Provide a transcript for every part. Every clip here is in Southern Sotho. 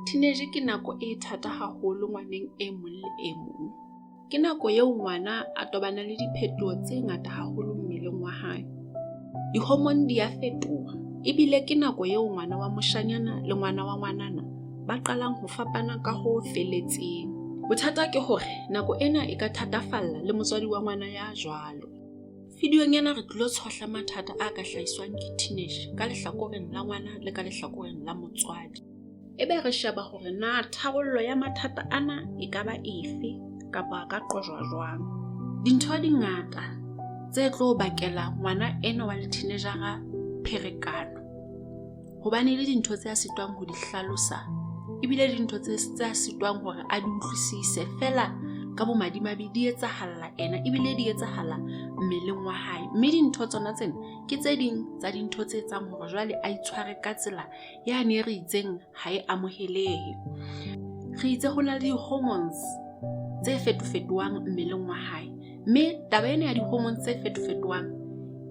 Teenage ke nako e thata haholo ngwaneng e mong le e mong. Ke nako eo ngwana a tobanang le diphetoho tse ngata haholo mmeleng wa hae. Di-hormone di a fetoha ebile ke nako eo ngwana wa moshanyana le ngwana wa ngwanana ba qalang ho fapana ka ho felletseng. Bothata ke hore nako ena e ka thatafalla le motswadi wa ngwana ya jwalo. Videong ena re tlilo tshohla mathata a ka hlahiswang ke teenage ka lehlakoreng la ngwana le ka lehlakoreng la motswadi. Ebe re sheba hore na tharollo ya mathata ana e ka ba efe kapa a ka qojwa jwang. Dintho di ngata tse tlo bakela ngwana enwa wa le-teenager-a pherekano hobane le dintho tse a sitwang ho di hlalosa ebile le dintho tse a sitwang hore a di utlwisise feela ka bomadimabe di etsahalla ena ebile di etsahala mmeleng wa hae. Mme dintho tsona tsena ke tse ding tsa dintho tse etsang hore jwale a itshware ka tsela yane e re itseng ha e amohelehe. Re itse ho na le di-hormones tse fetofetohang mmeleng wa hae, mme taba ena ya di-hormones tse fetofetohang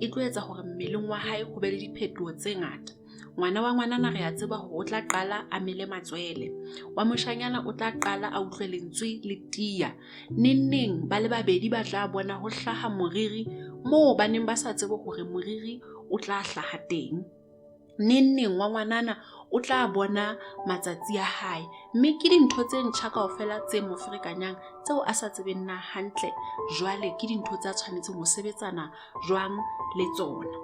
e tlo etsa hore mmeleng wa hae ho be le diphetoho tse ngata. Ngwana wa ngwanana re a tseba hore o tla qala a mele matswele, wa moshanyana o tla qala a utlwe lentswe le tiya. Nengneng ba le babedi ba tla bona ho hlaha moriri moo ba neng ba sa tsebe hore moriri o tla hlaha teng. Nengneng wa ngwanana o tla bona matsatsi a hae, mme ke dintho tse ntjha kaofela tse mo ferekanyang tseo a sa tsebeng na hantle jwale ke dintho tse a tshwanetseng ho sebetsana jwang le tsona.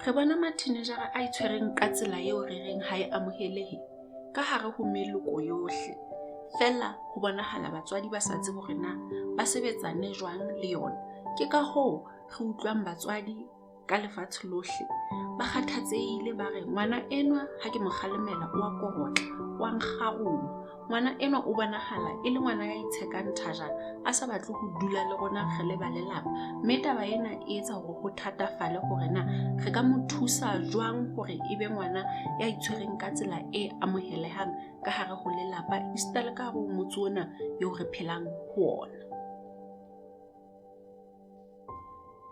Re bona ma-teenager-a a itshwereng ka tsela eo re reng ha e amohelehe ka hare ho meloko yohle. Feela ho bonahala batswadi ba sa tsebe hore na ba sebetsane jwang le yona. Ke ka hoo re utlwang batswadi ka lefatshe lohle ba kgathatsehile ba re ngwana enwa ha ke mo kgalemela o a korotla, o a nkgaruma. Ngwana enwa o bonahala e le ngwana ya itshekang thajana, a sa batle ho dula le rona re le ba lelapa. Mme taba ena e etsa hore ho thatafale hore na re ka mo thusa jwang hore e be ngwana ya itshwereng ka tsela e amohelehang ka hare ho lelapa esita le ka hare ho motse ona eo re phelang ho ona.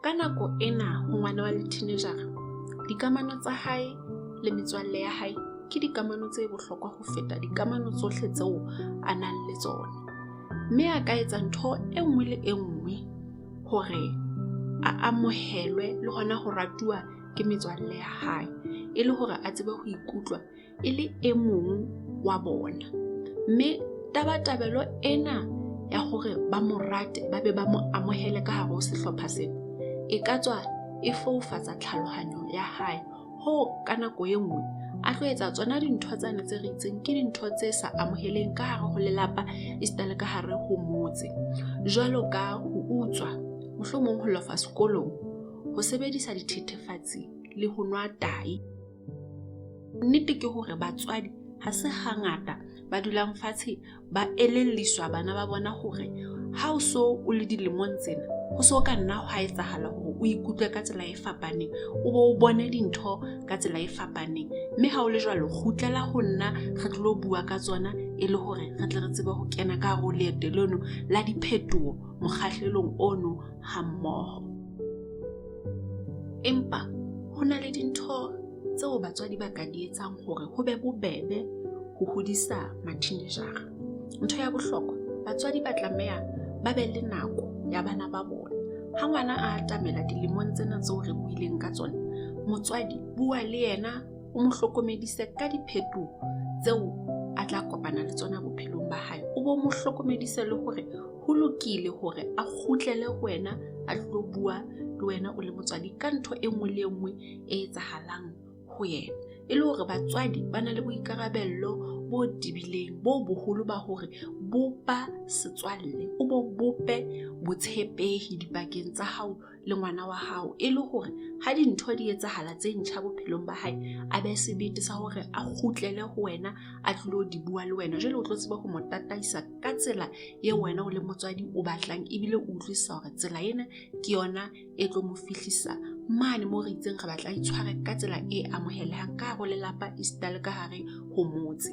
Ka nako ena ho ngwana wa le-teenager-a, dikamano tsa hae le metswalle ya hae ke dikamano tse bohlokwa ho feta dikamano tsohle tseo a nang le tsona. Mme a ka etsa ntho e nngwe le e nngwe hore a amohelwe le hona ho ratuwa ke metswalle ya hae, e le hore a tsebe ho ikutlwa e le e mong wa bona. Mme tabatabelo ena ya hore ba mo rate ba be ba mo amohele ka hare ho sehlopha sena e ka tswa e foufatsa tlhalohanyo ya hae hoo ka nako e nngwe a tlo etsa tsona dintho tsane tse re itseng ke dintho tse sa amoheleng ka hare ho lelapa esita le ka hare ho motse. Jwalo ka ho utswa, mohlomong ho lofa sekolong, ho sebedisa dithethefatsi le ho nwa tahi. Nnete ke hore batswadi ha se hangata ba dulang fatshe ba elelliswa bana ba bona hore ha o so o le dilemong tsena ho so ka nna hwa etsahala hore o ikutlwe ka tsela e fapaneng, o bo o bone dintho ka tsela e fapaneng. Mme ha o le jwalo kgutlela ho nna re tlo bua ka tsona e le hore re tle re tsebe ho kena ka hare ho leeto leno la diphetoho mokgahlelong ono ha mmoho. Empa ho na le dintho tseo batswadi ba ka di etsang hore ho be bobebe ho hodisa ma-teenager-a. Ntho ya bohlokwa, batswadi ba tlameha ba be le nako ya bana ba bona. Ha ngwana a atamela dilemong tsena tseo re buileng ka tsona, motswadi bua le yena o mo hlokomedise ka diphetoho tseo a tla kopana le tsona bophelong ba hae. O bo mo hlokomedise le hore ho lokile hore a kgutlele ho wena a tlo bua le wena o le motswadi ka ntho e nngwe le e nngwe e etsahalang ho yena. E le hore batswadi ba na le boikarabello bo tebileng bo boholo ba hore bopa setswalle, o bo bope botshepehi dipakeng tsa hao le ngwana wa hao, e le hore ha dintho di etsahala tse ntjha bophelong ba hae a be sebete sa hore a kgutlele ho wena a tlilo di bua le wena. Jwale o tlo tseba ho mo tataisa ka tsela eo wena o le motswadi o batlang, ebile o utlwisisa hore tsela ena ke yona e tlo mo fihlisa mane moo re itseng re batla a itshware ka tsela e amohelehang ka hare ho lelapa esita le ka hare ho motse.